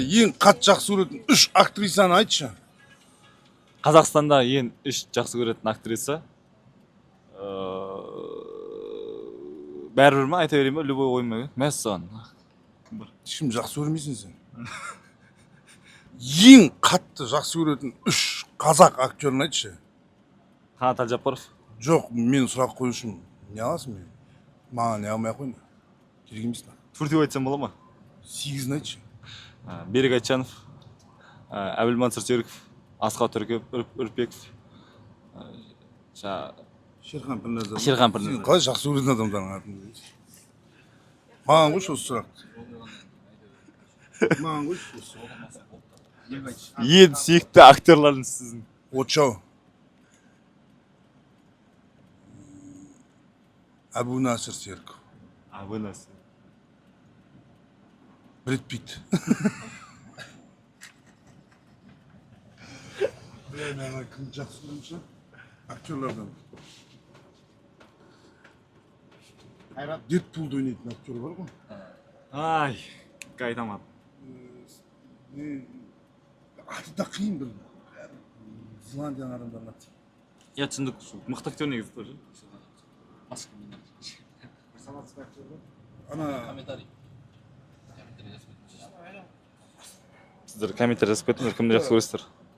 Ең қатты жақсы көретін үш актрисаны айтшы. Қазақстанда ең үш жақсы көретін актриса. Бәрібір ма, айта берейін ба, любой ойыма? Мәссаған. Ешкім жақсы көрмейсің сен. Ең қатты жақсы көретін үш қазақ актерін айтшы. Қанат Әлжаппаров. Жоқ, мен сұрақ қоюшым. Не аласың мен? Маған не алмай ақ қойма. Керек емес маған. Төртеу айтсам бола ма? Сегізін айтшы. Берік Айтжанов, Әбілмансұр Серіков, Асқар Үрпеков, жаңа Шерхан Пірназар. Шерхан Пірназар. Сен қалай жақсы көретін адамдардың атын білесің? Маған қойшы осы сұрақты. Маған қойшы осы. Ең сүйікті актерларыңыз сіздің? Очау. Әбу Насыр Серіков. Әбу Насыр. Брэд Питт. Бля, мен ана кімді жақсы көремін ше? Актерлардан. Қайрат. Дэдпулды ойнайтын актер бар ғой. Ай, айтамадым. Не, аты да қиын бір. Зеландияның адамдарының аты. Иә, түсіндік, мықты актер негізі тоже. Санатсыз актер ғой. Ана Комментарий. Комментарий жазып кетіңізші. Сіздер комментарий жазып кетіңдер, кімді жақсы көресіздер.